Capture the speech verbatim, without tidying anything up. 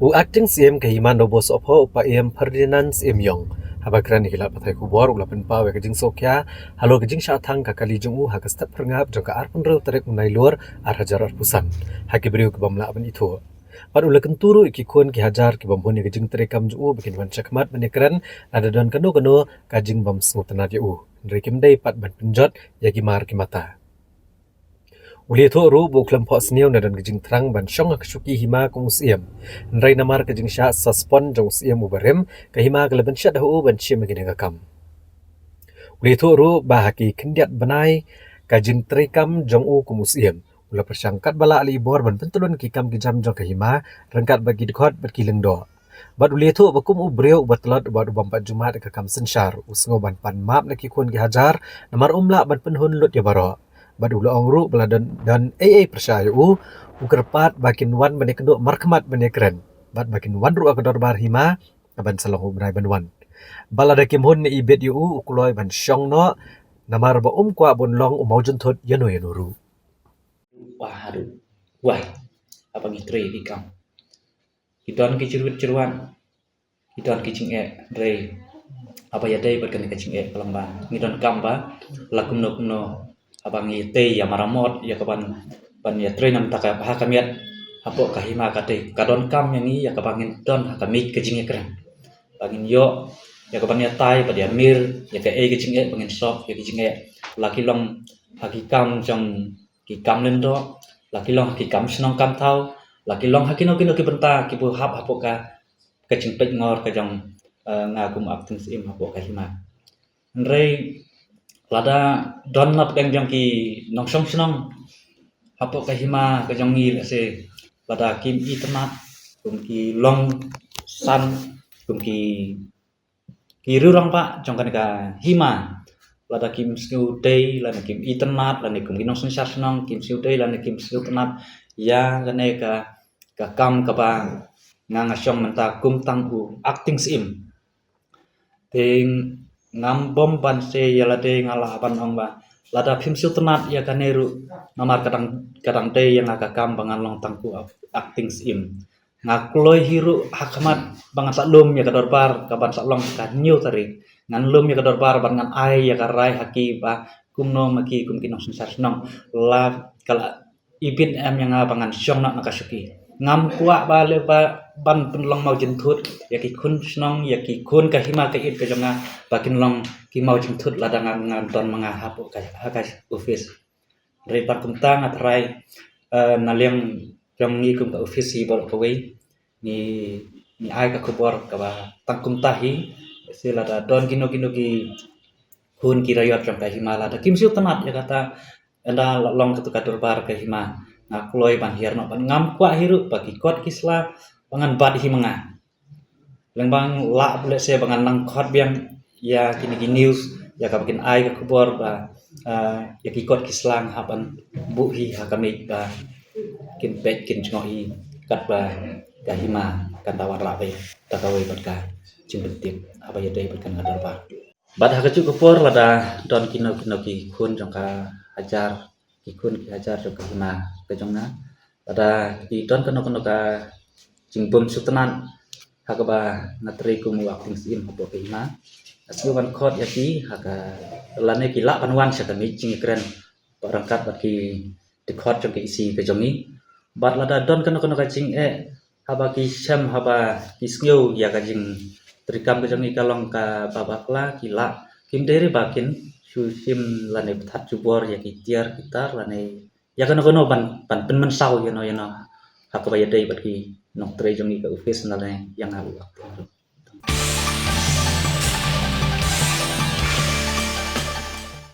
U Acting Syiem ka Hima Nobosohphoh, u Paiem Ferdinand Syiem Iong, haba kren ïa ki lad pathai khubor, u la pynpaw ïa ka jingsngewkhia halor ka jingshah thang ka kali jong u ha ka step phyrngap jong ka arphew hynriew tarik u Nailur ar hajar arphew san ha ki briew ki bym lah ban ithuh. Bad u la kyntu ruh ïa ki khun ki hajar ki bym hun ïa ka jingtrei kam jong u ba kin wan shakhmat ban ïakren lada don kano kano ka jingbymsngewtynnat ïa u, hynrei kim dei pat ban pynjot ïa ki mar ki mata. U la ïathuh ruh ba u khlem phohsniew na don ka jingthrang ban shong ha ka shuki hima kum u syiem, hynrei namar ka jingshah suspend jong u syiem uba rim, ka hima ka la pynshet ha u ban shim ïa kane ka kam. U la ïathuh ruh ba ha ki khyndiat bnai ka jingtrei kam jong u kum u syiem, u la pyrshang katba lah lei bor ban pyntyllun ki kam ki jam jong ka hima ryngkat bad ki dkhot bad ki lyngdoh. Bad u la ïathuh ba kum u briew uba tlot bad u bym pat jummat ïa ka kam synshar, u sngew ban pan map na ki khun ki hajar namar um lah ban pynhun lut ïa baroh. Bad u la ong ruh ba lada don, don ei ei pyrshah ïa u, u kyrpad ba kin wan ban ïakynduh markhmat ban ïakren, bad ba kin wan ruh ha ka dorbar hima kaban sa long u bnai ban wan. Bad lada kim hun ne ibit ïa u, u kloi ban shong noh namar ba um kwah ban long u mawjynthut ïano ïano ruh. Wah, haduh wah, haba ngi trei ki kam, ki don ki jyrwit jyrwan, ki don ki jingeh, hynrei haba ïadei bad kane ka jingeh ka long ba ngi donkam ba la kumno kumno, haba ngi tei ïa maramot ïa kaban, ban ïatrei na ka bynta ka bha ka miat hapoh ka hima, ka tei ka donkam ïa ngi ïa kaba ngin don ha ka miej ka jingïakren, ba ngin ïoh ïa kaban ïatai bad ïamir ïa kaei ka jingeh ba ngin sop ïa ka jingeh, la ki long ha ki kam jong ki kam lyngdoh, la ki long ha ki kam shnong kam thaw, la ki long ha kino kino ki bynta kiba hap hapoh ka, ka jingpeit ngor ka jong, eh, nga kum u Acting Syiem hapoh ka hima. Hynrei lada don na pdeng jong ki nongshong shnong hapoh ka hima ka jong ngi, lehse lada kim itynnat, kum ki long san, kum ki, ki rangbah jong kane ka hima, lada kim sngewdei lane kim itynnat, lane kum ki nongsynshar shnong kim sngewdei lane kim sngewtynnat ïa kane ka, ka kam kaba nga nga shong mynta kum tang u Acting Syiem, te ngam bom ban se ïa lade, nga lah ban ong ba lada phim sngewtynnat ïa kane ruh, namar ka dang, ka dang dei ïa nga ka kam ba ngan long tang u Acting Syiem. Nga kloi hi ruh ha khmat ba ngan sa lum ïa ka dorbar kaban sa long ka hynñiew tarik. Ngan lum ïa ka dorbar bad ngan ai ïa ka rai ha ki ba kumno ma ki kum ki nongsynshar shnong, la ka la ibit em ïa nga ba ngan shong noh na ka shuki. Ngam kwah ba leh ba ban pynlong mawjynthut ïa ki khun shnong, ïa ki khun ka hima ka ïit ka jong nga, ba kin long ki mawjynthut lada ngan, ngan don ma nga hapoh ka, ha ka office. Hynrei tang kumta nga tharai, eh, na liang jong ngi kum ka office hi baroh kawei, ngi, ngi ai ka khubor kaba tang kumta hi. Lehse lada don kino kino ki khun ki raiot jong ka hima lada kim sngewtynnat ïa kata, ynda la long kato ka dorbar ka hima, nga kloi ban hiar noh, bad ngam kwah hi ruh ba ki kot ki sla ba ngan bat hi ma nga. Lehse ba lah, lehse ba ngan nang khot biang ïa kine ki news, ïa kaba kin ai ka khubor ba, ah, ïa ki kot ki sla nga hap ban buh hi ha ka miej ba kin peit kin jngoh hi katba ka hima kan da wanrah beit da kawei bad ka jingpyntip haba ïadei bad kane ka dorbar. Bad ha kajuh ka por lada don kino kino ki khun jong ka hajar, ki khun ki hajar jong ka hima ka jong nga, lada ki don kano kano ka jingbym sngewtynnat ha kaba nga trei kum u Acting Syiem hapoh ka hima, nga sngew ban khot ïa ki ha ka, lane ki lah ban wan sha ka miej jingïakren ryngkat bad ki dkhot jong ka E C ka jong ngi. Bad lada don kano kano ka jingeh haba ki shem, haba ki sngew ïa ka jingtrei kam ka jong ngi ka long kaba bakla, ki lah, kim dei re ba kin shu shim lane pynthad jubor ïa ki tiar ki tar lane ïa kano kano ban, ban pynmynsaw ïano ïano ha kaba ïadei bad ki nongtrei jong ngi ka office lane ïa nga u Acting.